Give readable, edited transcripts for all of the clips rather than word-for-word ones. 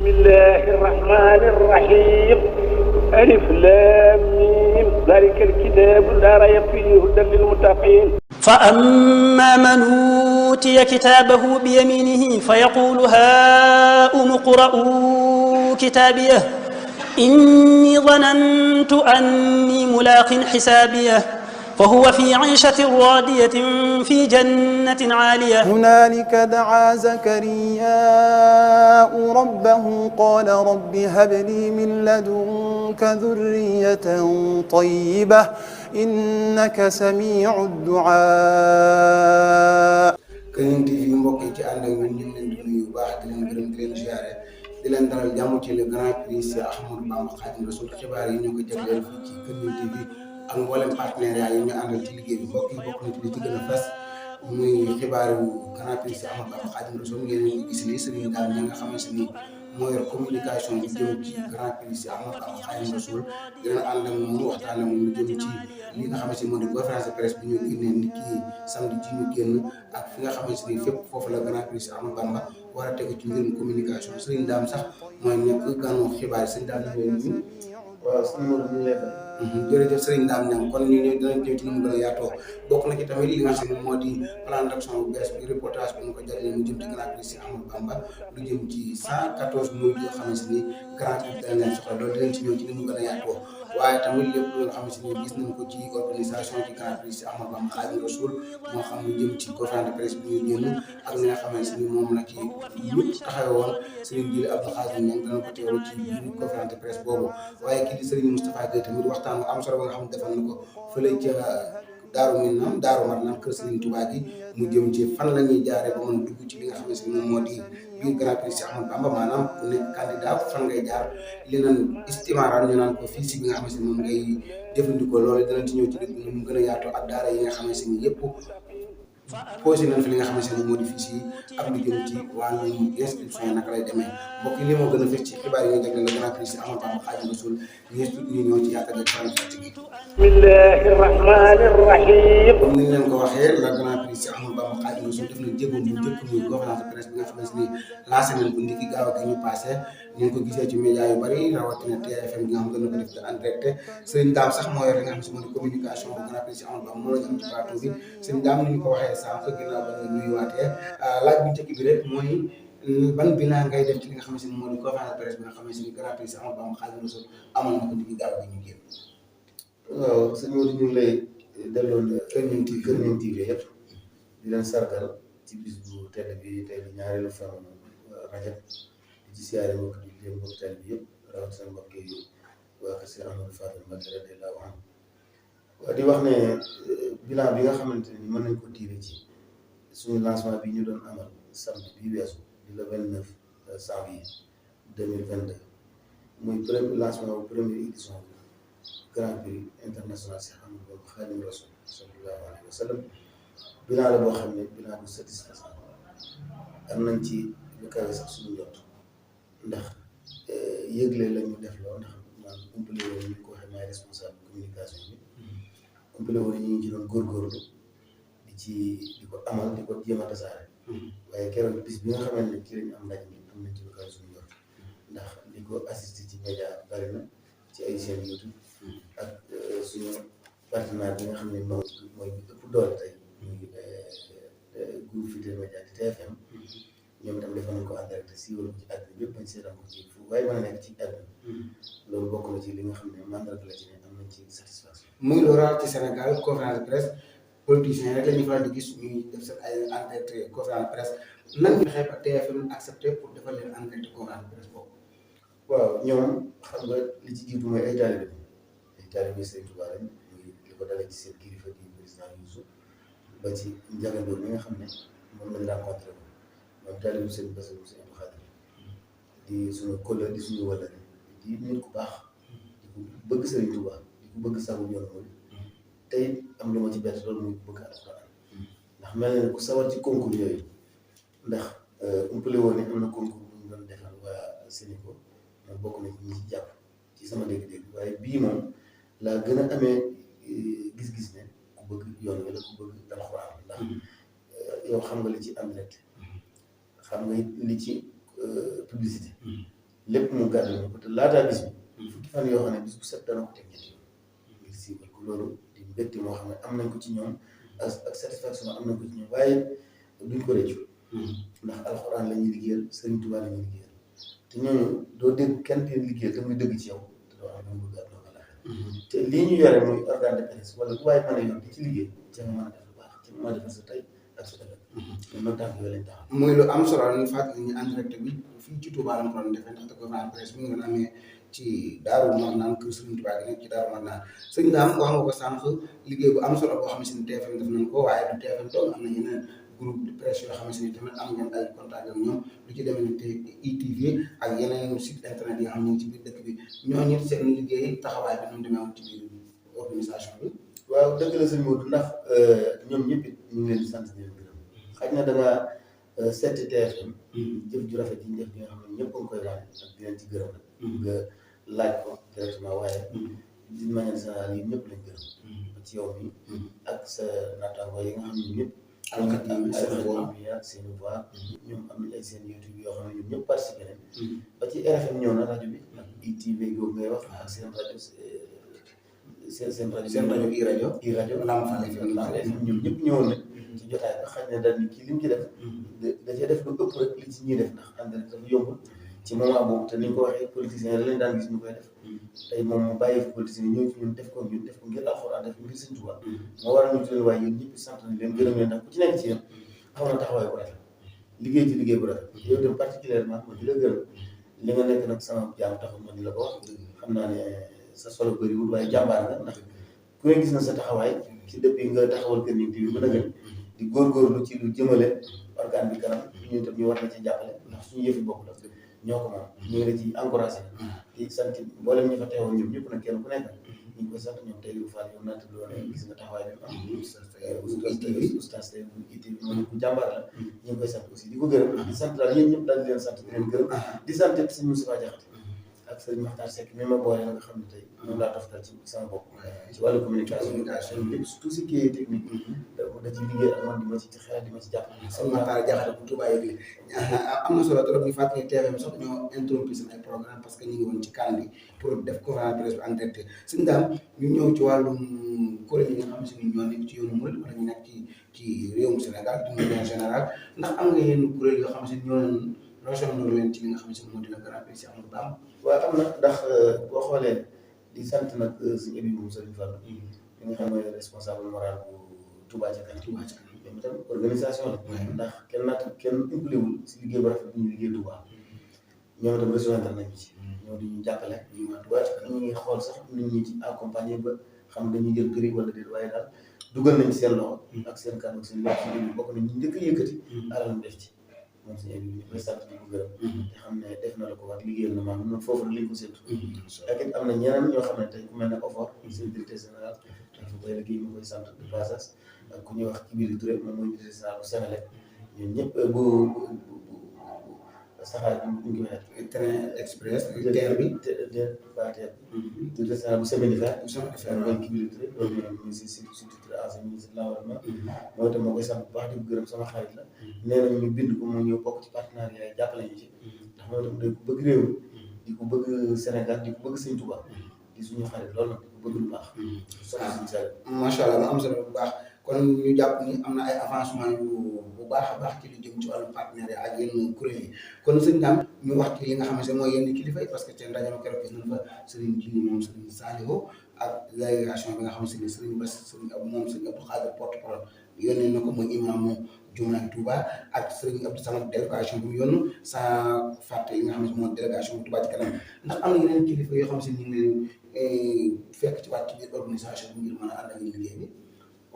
الله الرحمن الرحيم ألف لام ميم ذلك الكتاب لا ريب فيه هدى للمتقين. فأما من أوتي كتابه بيمينه فيقول هاؤم اقرءوا كتابيه إني ظننت أني ملاق حسابيه فهو في عيشة راضية في جنة عالية. هنالك دعا زكرياء ربه قال رب هب لي من لدنك ذرية طيبة إنك سميع الدعاء. Kër TV mbokk yi ci ànd ak ñun ñu ngi leen di nuyu bu baax di leen gërëm di leen ziare di leen dalal jàmm ci le grand prix Cheikh Ahmadou Bamba Khadimou Rassoul xibaar yi ñu ko jagleel fii ci Kër TV ak mboolem partenariat yi ñu àndal ci liggéey bi mbokk yi bokk na ci li ci gën a fës muy xibaaru grand prix Cheikh Ahmadou Bamba Khadimou Rassoul ngeen di gis ni Serigne Dame ñi nga xamante ni moo yor communication bi jëm ci grand prix Cheikh Ahmadou Bamba Khadimou Rassoul dina ànd ak moom waxtaan ak moom lu jëm ci li nga xamante ni moo di conférence de presse bi ñu génnee nit ki samedi ji ñu génn ak fi nga xamante ni fépp foofu la grand prix Cheikh Ahmadou Bamba war a tegu ci mbirum communication Serigne Dame sax mooy nekk gànnu xibaar yi Serigne Dame ñu ngi waaw sëñ Modou ñu lay fay. jërëjëf Serigne Dame Niang kon ñu ñëw dinañ ñëw ci ni mu gën a yaatoo bokk na ci tamit li nga xam ne moo di plan d'action bu bees bi reportage bi ñu ko jagleel mu jëm ci grand prix Cheikh Ahmadou Bamba lu jëm ci 114 murid yoo xamante ni grand prix dañ leen soxla loolu dinañ ci ñëw ci ni mu gën a yaatoo waaye tamit lépp lu nga xamante ni gis nañ ko ci organisation ci grand prix Cheikh Ahmadou Bamba Khadimou Rassoul moo xam lu jëm ci conférence de presse bi ñu génn ak li nga xamante ni moom la ci ñëpp taxawe woon Serigne Djily Abdou Khadir Niang dana ko teewlu ci biir conférence de presse boobu waaye kii di Serigne Moustapha Gueye tamit waxtaan am solo ba nga xam ne defal na ko fële ca Daaru Minam Daaru Marnaan kër Serigne Touba gi mu jëm ci fan la ñuy jaaree ba mën a dugg ci li nga xamante ni moom moo di biir grand prix Cheikh Ahmadou Bamba maanaam ku nekk candidat fan ngay jaar li naan istimaaraan ñu naan ko fii si bi nga xamante ni moom ngay jëfandikoo loolu danañ ci ñëw ci dëgg mu gën a yaatoo ak daara yi nga xamante ni yëpp posé nañ fi li nga xamante ni moo di fii si ak lu jëm ci wàllum inscription yi naka lay demee mbokk yi li moo gën a fës ci xibaar yi nga jagleel le grand prix Cheikh Ahmadou Bamba Khadimou Rassoul ñu ñëw ci yaatal ak faram fàcce gi. bismillahi rahmani rahim. comme ni ñu leen ko waxee le grand prix Cheikh Ahmadou Bamba Khadimou Rassoul def na jéego bu njëkk muy conférence de presse bi nga xamante ni lancé nañ ko ndiki gaaw ak ñu passé ñu ngi ko gisee ci média yu bari rawatina TFM bi nga xam ne dana ko def en direct Serigne Dame sax moo yor li nga xam ne moo di communication bu grand prix Cheikh Ahmadou Bamba moo la ñu am ci plateau bi Serigne Dame ni ñu ko waxee sànq ginnaaw ba nga nuyuwaatee laaj bu njëkk bi rek mooy ban bilan ngay def ci li nga xamante ni moo di conférence de presse bi nga xamante ni grand prix Cheikh Ahmadou Bamba Khadimou Rassoul amal na ko ndiki gaaw gi ñu génn. waaw sëñ Modou ñu ngi lay delloo Kër Ñeen TV yëpp di leen sargal ci bis bu tedd bi tey di ñaareelu fan Rajab di ci siyaare mbokk di leen mbokk tedd bi yëpp rawatina mbokk yi waa kër Cheikh Ahmadou Fadel Mbacké radiyallahu anhu waaw di wax ne bilan bi nga xamante ni mën nañ ko tiire ci suñu lancement bi ñu doon amal samedi bi weesu di le 29 janvier 2022 muy premier lancement bu première édition bi grand prix international Cheikh Ahmadou Bamba Khadimou Rassoul sallallahu alayhi wa sallam bilan la boo xam ne bilan bu satisfaisant am nañ ci lu kawe sax suñu jot ndax yëgle la ñu def loo ndax man umpale woon ñu ko waxee maay responsable communication bi umpale woon ñu ngi ci doon góorgóorlu di ko amal di ko jéem a tasaare waaye keroog bis bi nga xamante ne ci lañu am ndaje mi am nañ ci lu kawe suñu jot ndax li ko assisté ci média bari na ci ay chaîne YouTube ak suñu partenaire bi nga xam ne mooy ëpp doole tey muy groupe Futurs Médias di TFM ñoom itam defoon nañ ko en direct siiwal ko ci àdduna bépp bañ seetaan ko ci fu waaye mën a nekk ci àdduna loolu bokk na ci li nga xam ne mandarga la ci ne am nañ ci satisfaction. muy lu raar ci Sénégal conférence de presse politiciens rek la ñuy faral di gis ñuy def seen ay en direct conférence de presse nan ñu fexe ba TFM accepté pour defal leen en direct conférence de presse boobu. waaw ñoom xam nga li ci jiitu mooy ay taalibe Sëriñ Tuubaa lañ muy li ko dalee ci seen kilifa di président Youssou ba ci njagandoo mi nga xam ne moom lañ rencontré ko moom taalibe Sëriñ Bassirou Sëriñ Abdou Khadre di suñu collègue di suñu wallare di nit ku baax di ko bëgg Sëriñ Tuubaa di ko bëgg sagu yoon mooy tey am lu ma ci bett loolu muy bëgg alxuraan ndax mel na ne ku sawar ci concours yooyu ndax umpale woon ne am na concours bu ñu doon defal waa Sénégal man bokk na ci ñi ci jàpp ci sama dégg-dégg waaye bii moom laa gën a amee gis-gis ne ku bëgg yoon wi la ku bëgg alxuraan ndax yow xam nga li ci am direct xam nga li ci publicité lépp mu gàddal ñu ko te laataa bis bi fukki fan yoo xam ne bis bu set dana ko teg ñetti yoon ngir siiwal ko loolu di mbégte moo xam ne am nañ ko ci ñoom ak satisfaction am nañ ko ci ñoom waaye duñ ko rëccu ndax alxuraan la ñuy liggéeyal Sëriñ Tuubaa la ñuy liggéeyal te ñooñu doo dégg kenn di liggéeyal te muy dëgg ci yow te doo am lu mu bëgg ak doo te lii ñu yore muy organe de presse wala lu waaye mën a yor di ci liggéey ca nga mën a def lu baax ca nga mën a defal sa tey ak sa ëllëg ñun nag tànk yooyu lañ taxaw muy lu am solo ñu fàttali ñu en direct bi fii ci Touba lañ ko doon defee ndaxte conférence presse bi nga amee ci Daaru Marnaan kër Sëriñ Tuubaa gi nekk ci Daaru Marnaan sëñ Dame wax nga ko sànq liggéey bu am solo boo xam ne TFM def nañ ko waaye du TFM doon am na yeneen groupe de presse yoo xamante ni tamit am ngeen ay contact ak ñoom lu ci demee ni te ITV ak yeneen site internet yi nga xam ne ñu ngi ci biir dëkk bi ñooñu seen liggéey taxawaay bi ñu demee woon ci biir organisation bi. waaw dëgg la sëñ Modou ndax ñoom ñëpp it ñu ngi leen di sant di leen gërëm xaj na da nga seeti TFM jëf ju rafet yi njëf bi nga xam ne ñëpp a ngi koy wax ak di leen ci gërëm rek nga laaj ko directement waaye d'une manière générale yi ñëpp lañ gërëm ci yow mi ak sa naataango yi nga xam ne ñëpp am seen voix ñoom am nañ ay seen YouTube yoo xam ne ñoom ñëpp participé nañ ba ci RFM ñëw na rajo bi ak ITV googu ngay wax ak seen rajo seen rajo i rajo Lamp Fall ñoom ñëpp ñëwoon nañ ci jotaay ba xaj ne daal ni kii li mu ci def da cee def lu ëpp rek li ci ñuy def ndax ànd rek dafa yombul ci moment boobu te ni nga ko waxee politiciens yi lañ daan gis ñu koy def tey moom mu bàyyi fi politiciens yi ñëw ci ñun def ko ngir alxuraan def ko ngir Sëñ Tuubaa moo waral ñu tuddee waaye yéen ñëpp sant nañ leen gërëm leen ndax ku ci nekk ci yéen xam na taxawaay bu rafet liggéey ci liggéey bu rafet yow itam particulièrement ma di la gërëm li nga nekk nag sama jaam taxul ma di la ko wax xam naa ne sa solo bëriwul waaye jàmbaar nga ndax ku ne gis na sa taxawaay ci depuis nga taxawal Kër Gningue TV ba nag di góorgóorlu ci lu jëmale organe bi kanam ñu itam ñu war na ci jàppale ndax suñu yëfi bopp la ñoo ko moom ñu ngi la ci encouragé di sant mboolem ñi fa teewoon ñoom ñëpp nag kenn ku nekk ñu ngi koy sant ñoom tey lu Fall yow naa tudd woon gis nga taxawaay bi am oustaz tey bu ITV moom ku jàmbaar la ñu ngi koy sant aussi di ko gërëm di sant daal yéen ñëpp daal di leen sant di leen gërëm di sant sëñ Moustapha Diakhaté ak sëñ Makhtar Seck mi ma boole nga xam ne tey moom laa toftal ci sama bopp ci wàllu communication lépp tout ce qui est technique da ci liggéey ak man di ma ci xelal di ma ci jàpp sëñ Makhtar Diakhaté bu Touba yëgle am na solo trop ñu fàttali TFM sax ñoo interrompre seen ay programme parce que ñu ngi woon ci kan bi pour def conférence presse bi en direct sëñ Dame ñu ñëw ci wàllum kuréel yi nga xam ne ñoo nekk ci yoonu Mouride wala ñu nekk ci réewum Sénégal d'une manière générale ndax am nga yenn kuréel yoo xam ne ñoo rejoindre leen ci li nga xam ne moo di la Grand Prix Cheikh Ahmadou Bamba. waaw am na ndax boo xoolee di sant nag suñu ébi moom Serigne Fall mi nga xam ne responsable moral bu Touba ca kanam ñoom itam organisation la ndax kenn impliqué wul si liggéey bu rafet bi ñu liggéey Touba ñoom itam rejoindre nañu ci ñoo di ñu jàppale ñu waa Touba ca kanam ñu ngi xool sax nit ñi ci accompagner ba xam dañuy jël prix wala déet waaye daal dugal nañ ci seen loxo ak seen kàddu ak seen lépp ci liggéey bokk nañ ñu njëkk a yëkkati alal mu def ci moom suñu ébi ñu koy sant di ko gërëm te xam ne def na la ko war liggéeyal na maam noonu foofu lañ ko séntu ak it am na ñeneen ñoo xam ne tey ku mel ne OFOR seen directeur général dafa koy liggéey ñu koy sant de passage ak ku ñuy wax Kibiri Touré moom mooy directeur général bu Sénélec ñun ñëpp bu saxaar bi ñu ngi waxee train express TER bi waa TER bi directeur général bu Séménifer mooy Kibiri Touré loolu ñoom ñu si surtout ancien ministre de l'environnement mooy itam moo koy sant bu baax di ko gërëm sama xarit la nee nañ ñu bind ko mu ñëw bokk ci partenariat yi jàppale ñu ci ndax mooy itam day ko bëgg réew di ko bëgg Sénégal di ko bëgg Sëñ Touba di suñu xarit loolu nag di ko bëgg lu baax soxna suñu sale macha allah mu am solo bu baax kon ñu jàpp ni am na ay avancement yu bu baax a baax ci lu jëm ci wàllu partenariat ak yenn kuréel yi kon sëñ Dame ñu wax ci li nga xamante ne mooy yenn kilifa yi parce que seen rajo keroog gis nañ fa Serigne Djili moom Serigne Saliou ak délégation bi nga xamante ne Serigne Bass Serigne Abdou moom Serigne Abdou Khadir porte-parole yónnee na ko mooy imaamu Jumaay Touba ak Serigne Abdou Samad délégation bu mu yónn sans fàtte yi nga xamante ne mooy délégation bu Touba ci kanam ndax am na yeneen kilifa yoo xam si ñu ngi leen fekk ci wàcc biir organisation bi ngir mën a ànd ak liggéey bi.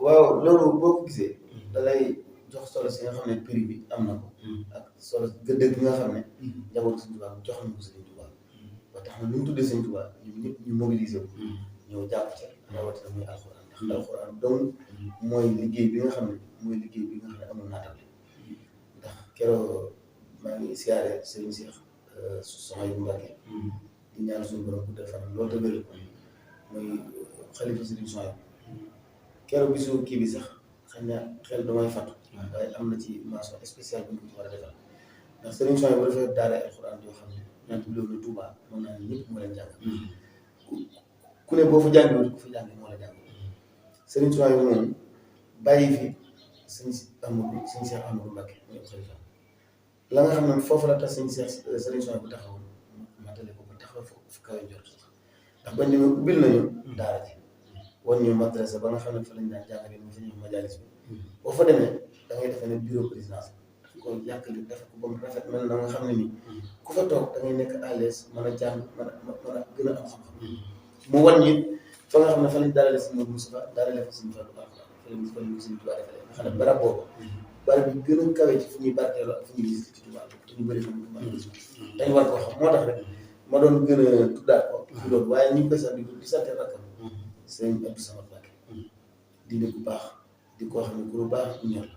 waaw loolu boo ko gisee da lay jox solo si nga xam ne prix bi am na ko ak solo gëdd gi nga xam ne njabootu Sëñ Tuubaa jox nañu ko Sëñ Tuubaa ba tax na lu ñu tuddee Sëñ Tuubaa ñun ñëpp ñu mobilisé wu ñëw jàpp ci rawatina muy alxuraan ndax alxuraan donc mooy liggéey bi nga xam ne mooy liggéey bi nga xam ne amul naatable ndax keroog maa ngi siyaare Serigne Cheikh soxna yu Mbacke di ñaan suñu borom guddal fanam loolu te wéral ko mooy xalifa Serigne Soxna keroog bisu kii bi sax xëy na xel damay fàttu waaye am na ci mention spéciale bu ñu ko ci war a defal ndax Serigne Soxna bu defee daara alxuraan yoo xam ne ñaan bi loolu Touba mën naa ne ñëpp moo leen jàng ku ne boo fa jàngee ku fa jàngee moo la jàng Serigne Souhaïbou moom bàyyi fi sëñ Cheikh Amadou Mbacké mooy xalifa la nga xam ne foofu la tax Serigne Souhaïbou bu taxaw matale ko ba taxaw fu kawe jot ndax bañ demee ubbil nañu daara ji wan ñu madrasa ba nga xam ne fa lañ daan jàngale mu fa ñëw majalis bi boo fa demee da ngay defee ne bureau présidence daf ko yàqali def ko ba mu rafet mel na nga xam ne nii ku fa toog da ngay nekk à l'aise mën a jàng mën a gën a am xam-xam mu wan ñi fa nga xam ne fa lañ dalale si Modou Moustapha dalale fa suñu Fallou Ba fa lañ suñu Touba defalee nga xam ne barab boobu barab bi gën a kawe ci fu ñuy barkeeloo ak fu ñuy visité ci Touba te ñu bëri xam dañ war koo xam moo tax rek ma doon gën a tuddaat ko ci loolu waaye ñu ngi koy sax di sant rakkam sëñ Abdou Samad Mbacké di ne ku baax di koo xam ne ku lu baax ñor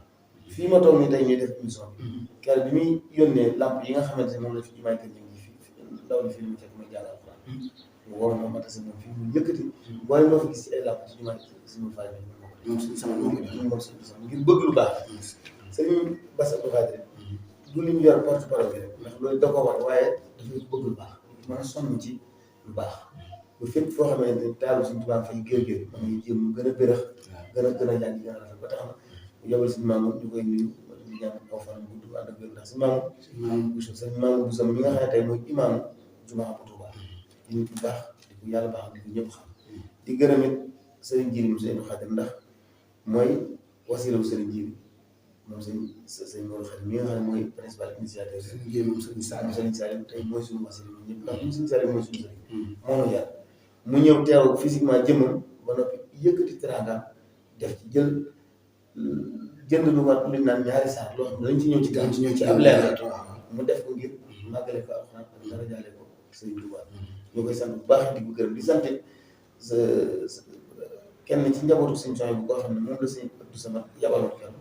fii ma toog nii tey ñuy def émission bi keroog bi muy yónnee lamp yi nga xamante ne moom la fi jumaay kër ñu ngi fi ndaw li fi mu fekk may jàngal Alxuraan mu woo ma tase moom fii mu yëkkati boole moo fi gis ci ay lamp ci jumaay suñu faay moom suñu sama moom suñu sama ngir bëgg lu baax sëñ Bass Abdou Khadre du li mu yor porte parole bi rek ndax loolu da ko war waaye dafay bëgg lu baax mën a sonn ci lu baax ba fépp foo xamante ne taalu suñu tubaab fay gër-gër ma ngi jéem mu gën a bërëx gën a jàng gën a rafet ba tax na mu yabal suñu maam ñu koy nuyu di ñaan aw fan gudd ànd ak wér ndax suñu maam bu sam mi nga xam ne tey mooy imaamu jumaa bu Tuubaa di nit bu baax di ko yàlla baax di ko ñëpp xam di gërëm it sëriñ Jiiri mu sëriñ Xaadim ndax mooy wasiila bu sëriñ Jiiri moom sëriñ Modou Xaadim mi nga xam ne mooy principal initiateur sëriñ Jiiri moom sëriñ Salim tey mooy suñu wasiila ñun ñëpp ndax ñun sëriñ Salim mooy suñu sëriñ moo nu yar mu ñëw teew physiquement jëmmam ba noppi yëkkati teraanga def ci jënd lu war lu naan ñaari saar loo xam ne dañ ci ñëw ci gàmm ci ñëw ci ab leer mu def ko ngir màggale ko Alxuraan ak dara jaale ko Sëriñ Tuubaa ñu koy sant bu baax di ko gërëm di sant kenn ci njabootu Sëriñ Souhaïbou bu koo xam ne moom la Sëriñ Abdou Samad yabaloon kenn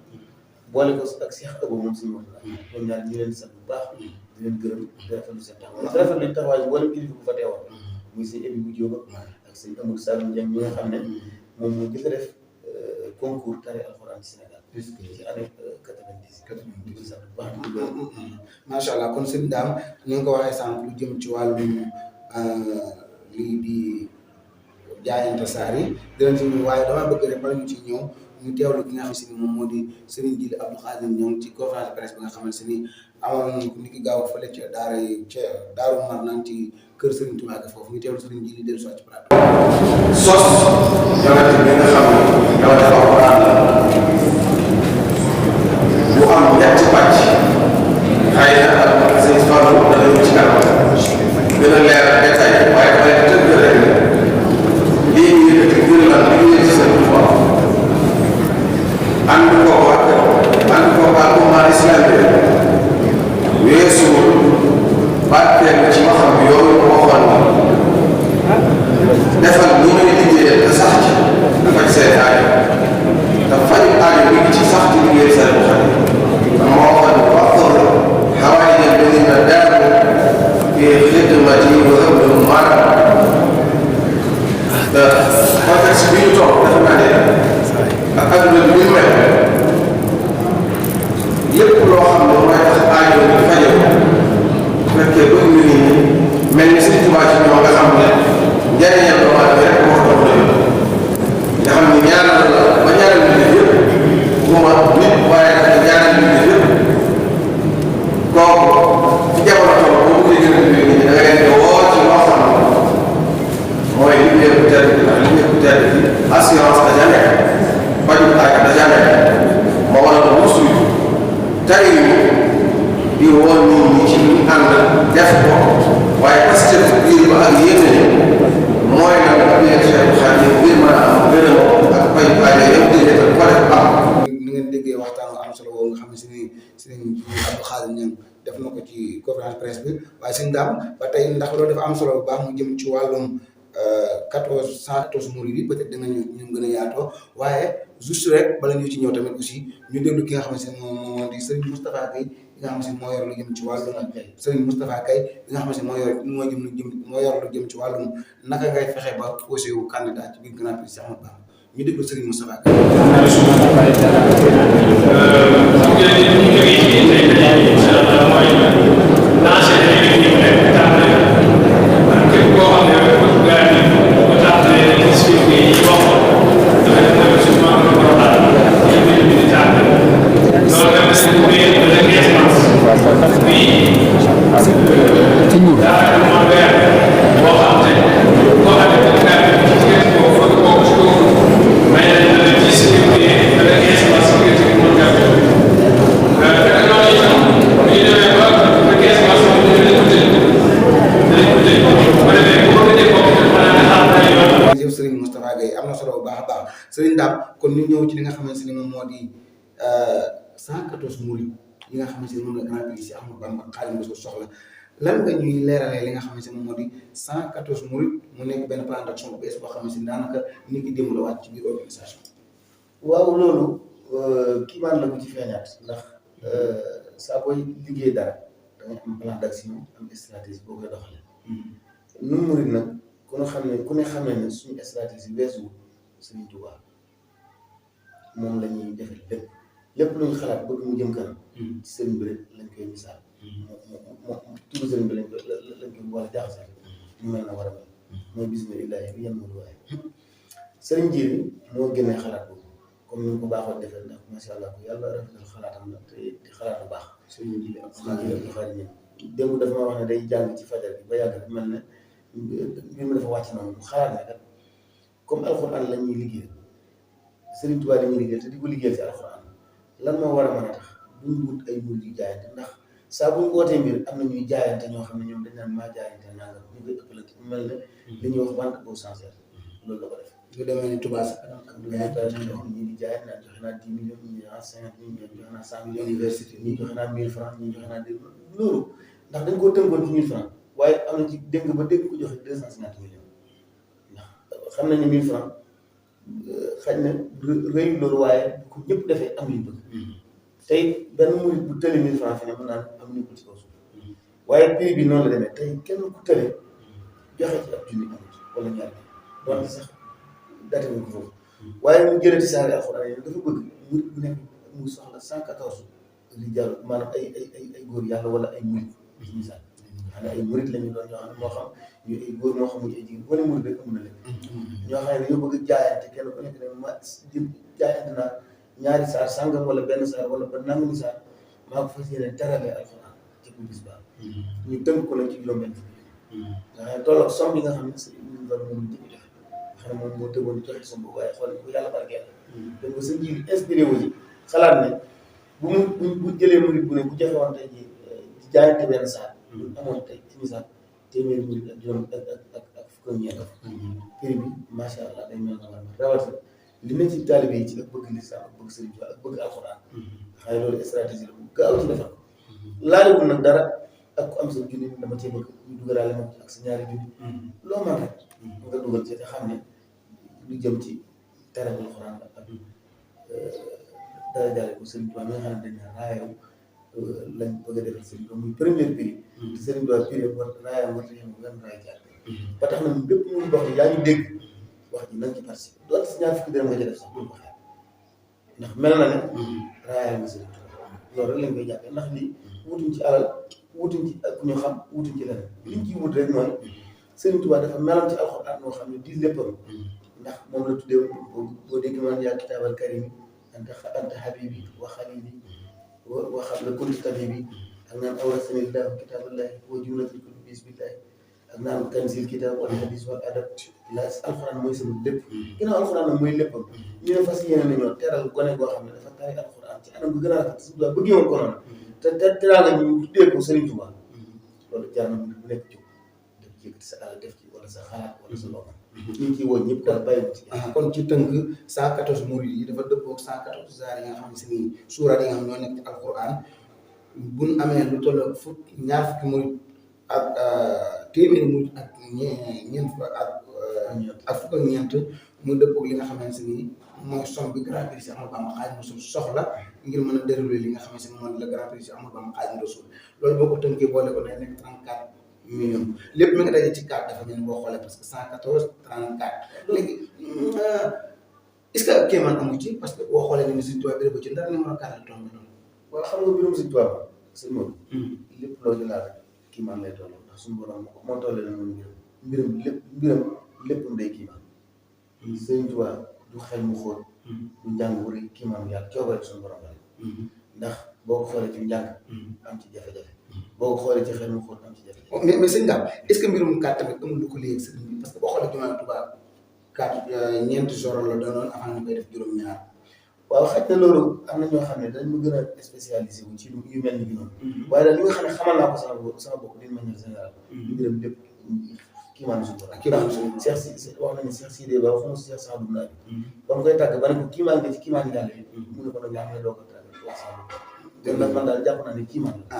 boole ko ak Cheikh Abou moom Sëriñ wax la ñoom ñaar ñu leen sant bu baax di leen gërëm di rafetlu seen taxawaay di rafetlu taxawaay boole kilifa bu fa teewoon muy sëñ Ebi bu Jóoba ak sëñ Amadou Saloum Dieng mi nga xam ne moom moo jëkk a def concours tari alxuraan ci Sénégal ci année 90 di ko sant bu baax macha allah kon sëñ Dame ni nga ko waxee sànq lu jëm ci wàllum lii di jaayante saar yi dinañ ci ñëw waaye dama bëgg rek bala ñu ci ñëw ñu teewlu ki nga xam si ni moom moo di Serigne Djily Abdou Khadre ñoom ci conférence de presse bi nga xamante ni amoon nañu ko ni ki gaaw fële ca daara yi ca Daaru Marnaan ci kër Serigne Touba ga foofu ñu teewlu Serigne Djily dellu soit ci plateau. sos yonent bi nga xam ne yow dafa Alxuraan la bu am ñetti pàcc xëy na ak sëñ Fallou dana ñu ci kanam gën a leer détail waaye damay tënk rek lii ñu yëkkati ngir lan li ñu yëg seen Touba ànd ko ak umma islamique weesu barkeel ci waxam yooyu ko waxoon ni defal ñu may liggéeyal te sax ci dafay seen aajo te faj aajo bi ci sax ci liggéey seen xel dama waxoon ni waxtaan xawaay yi dina daamu fi xidmati wa ëmb maanaam te contexte bi ñu toog dafa naa ne ak adduna bi ñu mel lépp loo xam ne mooy tax aajo bi fajoo bu fekkee bëgg nga nii mel ni Sëriñ Tuubaa ci ñoo nga xam ne njëriñam doomu aadama rek moo ko dox nga xam ne ñaanal la ba ñaanal nit yëpp bu ma nit waaye dafa ñaanal nit yëpp kooku ci jamono tool boo bëggee gën a nit ñi da nga leen di woo ci loo xam ne mooy liggéey bu tedd bi ndax liggéey bu tedd bi assurance da ja nekk faju tàkk da ja nekk ma war a musul tey di woo nit ñi ci ñu ànd def ko waaye parce que biir ba ak yéene mooy nag liggéey Cheikh Khadim ngir mën a am gërëm ak bay bàyyi yëpp di defal ko def am. ni ngeen déggee waxtaan wu am solo woo nga xam ne Serigne Abdou Khadre ñoom def na ko ci conférence presse bi waaye sëñ Dame ba tey ndax loolu dafa am solo bu baax mu jëm ci wàllum 114 murid yi peut-être dinañu ñu gën a yaatoo waaye juste rek bala ñu ci ñëw tamit aussi ñu déglu ki nga xamante ne moom moo di Serigne Moustapha Gueye bi nga xamante ne moo yor lu jëm ci wàllum Serigne Moustapha Gueye bi nga xamante ne moo yor lu jëm ci wàllum naka ngay fexe ba posé wu candidat ci biir Grand Prix Cheikh Ahmadou Bamba ñu déglu Serigne Moustapha Gueye. waaw sëriñ Dame kon ñu ñëw ci li nga xamante ni moom moo di 114 murid yi nga xamante ni moom la Grand Prix si Ahmadou Bamba Xaadimu Rasuul soxla lan nga ñuy leeralee li nga xamante ni moom moo di 114 murid mu nekk benn plan d'action bu bees boo xamante ni daanaka ni ki démb la waat ci biir organisation. waaw loolu kii maan la ko ci feeñaat ndax saa booy liggéey dara da ngay am plan d'action am stratégie boo koy doxalee. nu murid nag ku ne xam ne suñu stratégie weesu Sëriñ Tuubaa moom la ñuy defee lépp lu ñu xalaat bëgg mu jëm kanam. ci sëriñ bi rek lañ koy misaal. moo tudd sëriñ bi lañ koy boole jaxase ñu mel na war a mel. mooy bismillaahi bi yan mu waaye sëriñ ji moo génnee xalaat boobu comme ni ñu ko baaxoon defee ndax macha allah ku yàlla rafetal xalaatam la te di xalaat bu baax. sëriñ ji ak xarit ñi démb dafa ma wax ne day jàng ci fajar bi ba yàgg rek mel ne mbir mi dafa wàcc noonu mu xalaat ne kat comme alxuraan la ñuy liggéey Sëriñ Tuubaa la ñuy liggéey te di ko liggéeyal ci alxuraan lan moo war a mën a tax duñ wut ay murid yu jaayante ndax saa bu ñu wootee mbir am na ñuy jaayante ñoo xam ne ñoom dañ naan maa jaayante nangam ñu koy ëppalante mu mel ne li ñuy wax vente aux enchères loolu la ko def. lu demee ni Touba Ca Kanam ak ñii di jaay naan joxe naa 10 millions ñii joxe naa 50 ñii joxe naa 100 millions université ñii joxe naa 1000 francs ñii joxe naa loolu ndax dañ koo tënkoon ci 1000 francs waaye am na ci dégg ba dégg ko joxe 250 millions ndax xam nañ ne 1000 francs xaj na rëy loolu waaye ku ñëpp defee am liñ bëgg tey benn murid bu tële 1000 francs fi ne mën naa am ñu ko ci kaw suuf waaye prix bi noonu la demee tey kenn ku tële joxe ci ab junni amut wala ñaar doonte sax date ko foofu waaye mu jëlati saari alxuraan yi dafa bëgg murid bu nekk mu soxla 114 li jàll maanaam ay góor yàlla wala ay murid ci misaal xam ne ay murid la ñu doon ñoo xam ne moo xam ñu ay góor moo xam ñu ay jigéen wala murid rek am na leen ñoo xam ne dañoo bëgg jaayante kenn ku nekk ne ma jaayante naa ñaari saar sàngam wala benn saar wala ba nangami saar maa ko fas yéene terale alxuraan ci bu bis ba ñu tënk ko nag ci juróom-benn fukki nga xam ne tolloog somme bi nga xam ne si ñu war moom jëkk joxe xam ne moom moo tëboon joxe somme boobu waaye xool ko yàlla barkeel donc sa njiit inspiré wu ci xalaat ne bu jëlee murid bu ne bu joxe woon tey ji di jaayante benn saar amoon tey ci misaal téeméeri murid ak juróom ak fukk ak ñeent prix bi macha allah day mel na war a rawatina li ne ci taalibe yi ci ak bëgg lislaam ak bëgg sëriñ bi ak bëgg alxuraan xëy loolu stratégie la bu gaaw ci defar laalewul nag dara ak ku am sa junni dama cee bëgg ñu dugalaale ma ak sa ñaari junni loo man rek nga dugal ci te xam ne lu jëm ci teral alxuraan la ak dara jaale ko sëriñ Tuubaa mi nga xam ne dañ ne raayaw lañ bëgg a defal sëriñ Tuubaa muy premier prix te sëriñ Tuubaa prix war raayaw war ta yem wenn raay jaar ba tax na bépp muy dox yaa ngi dégg wax ji nañ ci participer doon si ñaar fukki dërëm nga ci def sax bul ko xeeb ndax mel na ne raayal nga sëriñ Tuubaa loolu rek lañ koy jàppee ndax lii wutuñ ci alal wutuñ ci ak ñu xam wutuñ ci leneen liñ ciy wut rek mooy sëriñ Tuubaa dafa meloon ci alxuraan noo xam ne di léppam ndax moom la tuddee boo dégg man yaa kitaabal karim anta habibi wa xalili wa xam la kuntu tabibi ak naan awrasani llaahu kitaaballahi wa jumlatul kutubi bismillahi ak naan tanzil kitaab wala hadis wal adab la alxuraan mooy sama lépp ginnaaw alxuraan nag mooy léppam ñu ne fas yéene nañoo teral gone goo xam ne dafa tari alxuraan ci anam bu gën a rafet Sëriñ Tuubaa bëggee woon ko noonu te teraanga ñu tuddee ko Sëriñ Tuubaa loolu jar na bu nekk jóg def ci sa alal def ci wala sa xalaat wala sa loxo ñu ngi ciy woo ñëpp daal bàyyi ko ci kon ci tënk 114 murid yi dafa dëppoo ak 114 zaar yi nga xam ne si nii suuraat yi nga xam ñoo nekk ci alxuraan buñ amee lu toll ñaar fukki murid ak téeméeri murid ak ñeent ak fukk ak ñeent mu dëppoo li nga xamante ni mooy somme bi Grand Prix Ahmadou Bamba Xaadimu Rasuul soxla ngir mën a dérouler li nga xamante ni mooy le Grand Prix Ahmadou Bamba Xaadimu Rasuul loolu boo ko tënkee boole ko day nekk 34 millions lépp mi nga daje ci 4 dafa mel ni boo xoolee parce que 114 34 léegi est-ce que kéemaan amu ci parce que boo xoolee ni Sëriñ Tuubaa bi ko ci ndar numéro 4 la tombé noonu. waaw xam nga mbirum Sëriñ Tuubaa sëñ Maodo lépp loo ci laal kiimaan lay toll ndax suñu borom moo tollee na moom mbiram léppam day kiimaan Sëriñ Tuubaa du xel mu xóot du njàng wu rëy kiimaan yàlla coobare suñu borom la ndax boo ko xoolee ci njàng am ci jafe-jafe boo ko xoolee ci xel mu xóot am ci jafe-jafe mais sëñ Dame est-ce que mbirum 4 tamit amul lu ko léegi sëriñ bi parce que boo xoolee jumaa Tuubaa 4 ñeenti zoro la doonoon avant ñu koy def juróom-ñaar waaw xaj na loolu am na ñoo xam ne dañ ma gën a spécialisé wu ci yu mel ni bi noonu waaye daal li nga xam ne xamal naa ko sama bopp d'une manière générale mbiram lépp kiimaanu suñu borom. Cheikh si wax nañu Cheikh Sidé Ba waxuma si Cheikh Sadou Nabi ba mu koy tàgg ba ne ko kiimaan nga ci kiimaan yàlla yi mu ne ko nag yaa ngi doog a tàgg wax Sadou kon nag man daal jàpp naa ne kiimaan la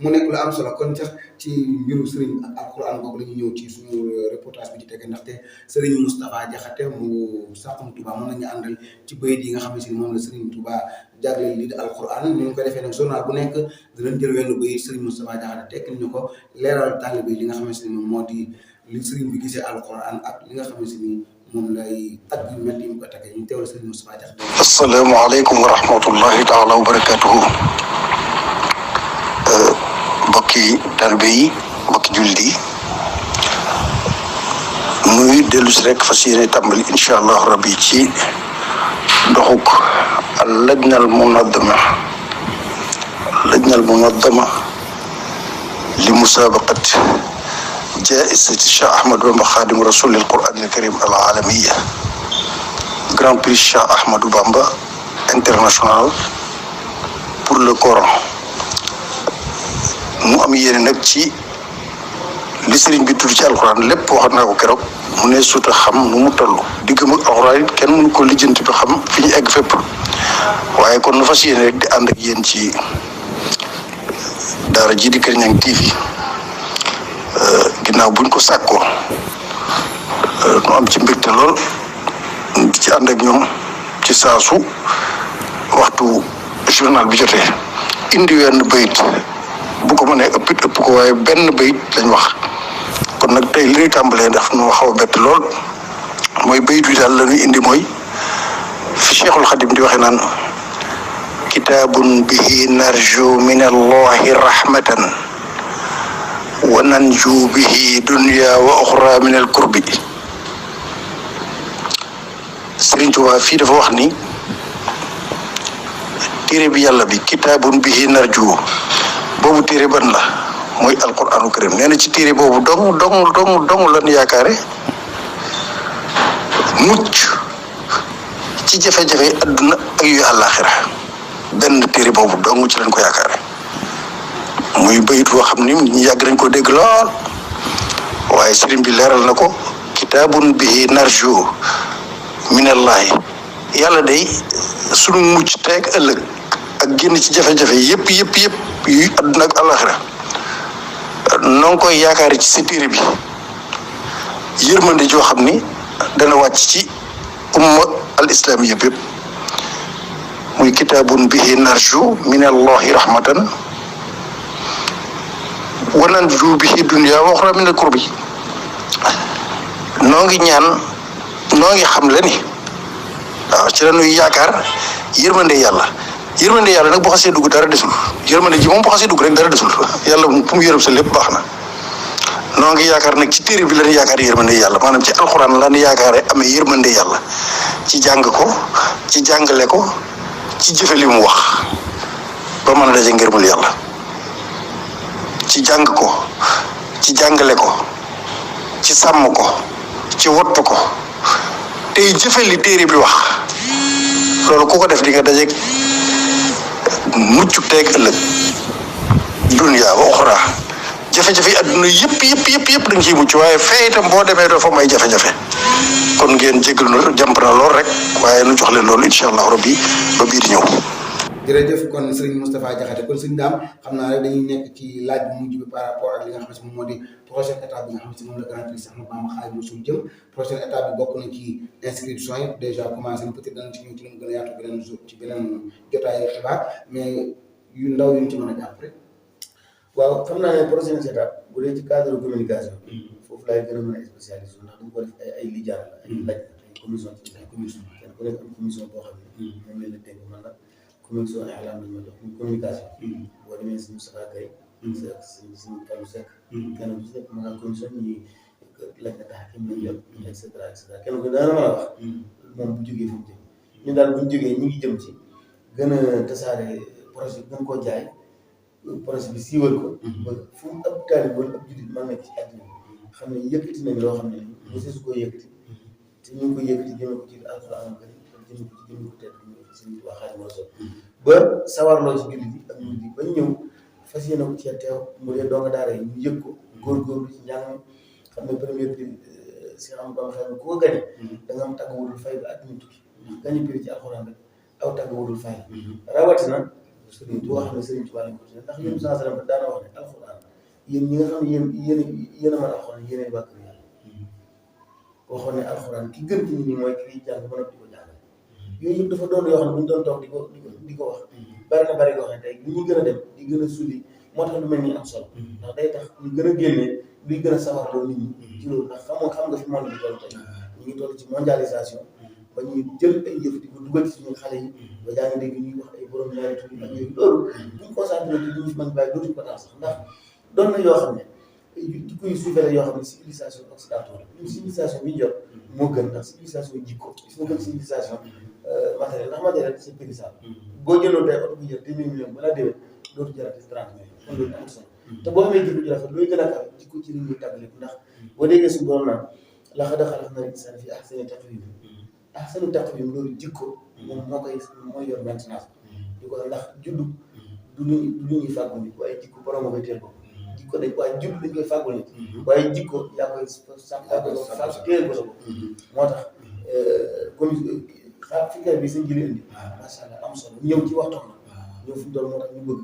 mu nekk lu am solo kon sax ci mbiru sëriñ ak alquran boobu la ñu ñëw ci suñu reportage bi ci tege ndaxte sëriñ Moustapha Diakhaté mu Saxum Touba moom la ñu àndal ci bayit yi nga xam ne si moom la sëriñ Touba jagleel lii di alquran ni ñu koy defee nag journal bu nekk dinañ jël wenn bayit sëriñ Moustapha Diakhaté tekkil ñu ko leeral taalibe li nga xam ne si moom moo di li sëriñ bi gisee alquran ak li nga xam ne si moom lay at yu métti yi mu ko tege ñu teewal sëriñ Moustapha Diakhaté. asalaamaaleykum wa rahmatullahi taala wa barakatuhu. mbokki talibé yi mbokki jullit yi nuy dellu si rek fas yéene tàmbali incha allahu rabbi ci doxuk lajna al munadama li musabaqat jaisati Cheikh Ahmad Bamba xaadimu rasul al quran al karim al alamiya grand prix Cheikh Ahmadou Bamba international pour le Coran. mu am yéene nag ci li sëriñ bi tudd ci alxuraan lépp wax naa ko keroog mu ne suta xam nu mu toll diggam ak alxuraan it kenn mënu ko lijjanti bi xam fi ñu egg fépp waaye kon nu fas yéene rek di ànd ak yéen ci daara ji di Kër Niang TV ginnaaw buñ ko sàkkoo nu am ci mbégte lool di ci ànd ak ñoom ci saasu waxtu journal bi jotee indi wenn bayit bu ko mënee ëpp ko waaye benn bayit lañ wax kon nag tey li ñuy tàmbalee ndax nu xaw a bett lool mooy bayit wi daal la ñuy indi mooy fi Cheikhul Khadim di waxe naan kitaabun bihi narju min allahi rahmatan wa nanju bihi dunya wa oxra min al kurbi. Sëriñ Tuubaa fii dafa wax ni téere bi yàlla bi kitaabun bihi narju boobu téere ban la mooy alquranu karim nee na ci téere boobu dong lan yaakaare mucc ci jafe-jafe adduna ak yu àllaaxira benn téere boobu dong ci lañ ko yaakaare muy bayit woo xam ni ñu yàgg nañ ko dégg lool waaye sëriñ bi leeral na ko kitaabun bihi narju minallahi yàlla day sunu mucc teeg ëllëg ak génn ci jafe-jafe yëpp yuy àdduna ak àllaaxira noo ngi koy yaakaari ci sa téere bi yërmande joo xam ni dana wàcc ci umma al islam yëpp muy kitaabun bihi narju min allahi rahmatan wa nanju bihi dunya wa uxra min al kurbi. noo ngi ñaan noo ngi xam le ni waaw ci la ñuy yaakaar yërmande yàlla nag bu xasee dugg dara desul yërmande ji moom bu xasee dugg rek dara desul yàlla fu mu yërëm sa lépp baax na noo ngi yaakaar nag ci téere bi la ñu yaakaar yërmande yàlla maanaam ci alxuraan la ñu yaakaare amee yërmande yàlla ci jàng ko ci jàngale ko ci jëfe li mu wax ba mën a daje ngërmal yàlla ci jàng ko ci jàngale ko ci sàmm ko ci wottu ko tey jëfe li téere bi wax loolu ku ko def di nga dajeeg mucc teeg ëllëg dunya wa uxra jafe-jafe yi adduna yëpp da nga ciy mucc waaye fee itam boo demee doo fa may jafe-jafe kon ngeen jégal nu jàmp na lool rek waaye nu jox leen loolu incha allahu rabbi ba bii di ñëw. jërëjëf kon Serigne Moustapha Diakhaté kon Serigne Dame xam naa rek dañuy nekk ci laaj bu mujj bi par rapport ak li nga xam ne moom moo di prochaine étape bi nga xam ne moom la Grand Prix Cheikh Ahmadou Bamba Khadimu Rasul jëm prochaine étape bi bokk na ci inscription yi déjà commencé na peut-être danañ ci ñëw ci lu mu gën a yaatu beneen jour ci beneen jotaayu xibaar mais yu ndaw yu ñu ci mën a jàpp rek. waaw xam naa ne prochaine étape bu dee ci cadre communication foofu laay gën a mën a spécialisé ndax dañ ko def ay lijaan la ay laaj ay commission kenn ku nekk am commission boo xam ne moom lañ la dénk man nag commission ihlam lañ ma jox communication boo demee suñu Moustapha Gaye suñu Fallou Seck kenn ku ci nekk ma nga commission ñi lañ la tax kim lañ jot et cetera kenn ku daana mën a wax moom bu jógee fu mu jëm ñu daal buñ jógee ñi ngi jëm ci gën a tasaare projet gën koo jaay projet bi siiwal ko ba fu mu ab taalib wala ab jullit mën nekk ci àddina xam ne yëkkati nañ loo xam ne ni su ko yëkkati te ñu ngi ko yëkkati jëme ko ci alxuraan karim jëme ko ci jëme ko tedd ñu Sëriñ Tuubaa Xaadimu Rasuul ba sawarloo ci jullit yi ak jullit yi bañ ñëw fas yéene ko ci teew mu dee doonga daara yi ñu yëg ko góorgóorlu ci njàng xam ne premier prix si am ba xam ne ku ko gañe da nga am tàgg wudul fay ba at mi tukki gañe prix ci alxuraan rek aw tàgg wudul fay rawatina sëriñ boo xam ne sëriñ Tuubaa lañ ko tuddee ndax yéen saa sallam daana wax ne alxuraan yéen ñi nga xam ne yéen a mën alxuraan yéenay waa kër yàlla waxoon ne alxuraan ki gën ci nit ñi mooy ki jàng ba noppi di ko jàngale yooyu yëpp dafa doon yoo xam ne bu ñu doon toog di ko wax bari na bari yoo xam ne tey bu ñu gën a dem di gën a sulli moo tax lu mel ni am solo ndax day tax ñu gën a génnee luy gën a sawarloo nit ñi ci loolu ndax xam nga fi monde bi toll tey ñu ngi toll ci mondialisation ba ñuy jël ay yëf di ko dugal ci suñu xale yi ba yaa ngi dégg ñuy wax ay borom ñaari tur ak yooyu loolu buñ concentré ci ñu fi mën bàyyi dootuñ ko tax sax ndax doon na yoo xam ne jikko yu suufee la yoo xam ne civilisation occidentale ñun civilisation bi ñu jot moo gën ndax civilisation jikko moo gën civilisation matériel ndax matériel c'est périssable boo jëloon tey oto bu jël 10 millions balaa déwén dootu jarati 30 millions kon loolu amul solo te boo amee jikko ju rafet looy gën a kaw jikko ci nit ñi tàggali ndax boo déggee suñu borom naan laqad xalaqnal insaana fii ahsani taqwiim ahsani taqwiim loolu jikko moom mooy yor maintenance di ko ndax juddu du lu ñuy fàggu nit waaye jikko borom a koy teel ko jikko waaye juddu dañ koy fàggu nit waaye jikko yaa koy sax téel ko sa bopp moo tax comme fikir bi seen jëli indi macha allah am solo ñëw ci waxtaan na ñëw fi mu doon moo tax ñu bëgg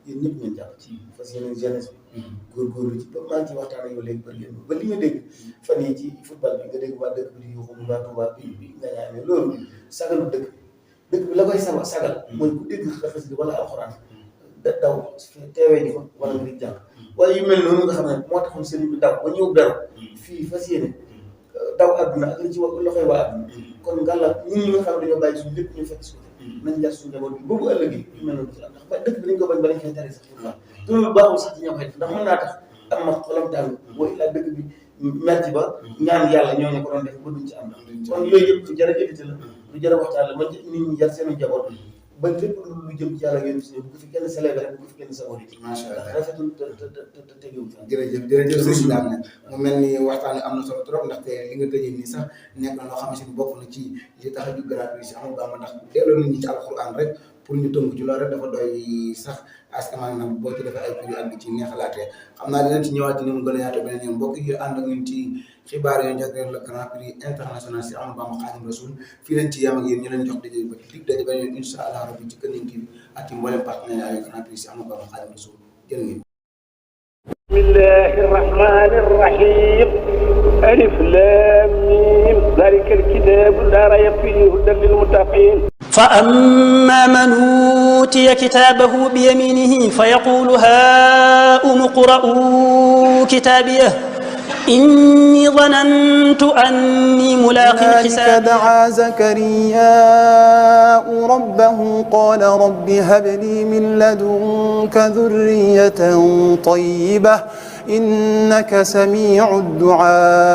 yéen ñëpp ngeen jàpp ci fas yéene jeunesse bi góorgóorlu ci ba maa ngi ci waxtaan ak yow léegi bëri ngeen ba li nga dégg fan yi ci football bi nga dégg waa dëkk bi di yuuxu waa Touba bi nga ñaanee loolu sagalu dëkk bi la koy sagal mooy ku dégg xasida wala alxuraan daw teewee ji ko wala nga di jàng waaye yu mel noonu nga xam ne moo taxoon sëriñ bi daw ba ñëw dara fii fas yéene daw àdduna ak li ci wax loxoy waa àdduna kon ngàlla ñun ñi nga xam ne dañoo bàyyi suñu lépp ñu fekk si nañ jar suñu njaboot bi boobu ëllëg yi yu mel noonu ci am ndax ba dëkk bi dañ ko bañ ba dañ koy tere sax pour te loolu baaxul sax ci ñoo koy def ndax mën naa tax am ma xolam tàng booy laa dëkk bi merci ba ñaan yàlla ñooñu ko doon def ba duñ ci am kon yooyu yëpp lu jar a éviter la lu jar a waxtaan la man nit ñi jar seen njaboot ba lépp lu jëm ci yàlla ngeen si bu ko fi kenn célébré bu ko fi kenn savouré macha allah rafetul te tegewul fan jërëjëf sëñ Dame mu mel ni waxtaan wi am na solo trop ndaxte li nga tëjee nii sax nekk na loo xam ne bokk na ci li tax a ju gratuit si Ahmadou Bamba ndax delloo nit ñi ci alxuraan rek pour ñu tënk ci loolu rek dafa doy sax askan nag boo ci defee ay prix ak ci neexalaatee xam naa dinañ ci ñëwaat ni mu gën a yaatu beneen yoon mbokk yi ànd ak ñun ci xibaar yooyu jagleel le grand prix international si Ahmadou Bamba Khadimu Rasul fii leen ci yam ak yéen ñu leen jox daje ba dig daje beneen yoon incha allah rabbi ci Kër TV ak ci mboolem partenaire ay grand prix si Ahmadou Bamba Khadimu Rasul jërë ngeen. bismillahi rahmani rahim alif lam mim dalika alkitabu la rayba fihi hudan lilmuttaqin فأما من أوتي كتابه بيمينه فيقول هاؤم اقرءوا كتابيه إني ظننت أني ملاق حسابيه. هنالك دعا زكرياء ربه قال رب هب لي من لدنك ذرية طيبة إنك سميع الدعاء.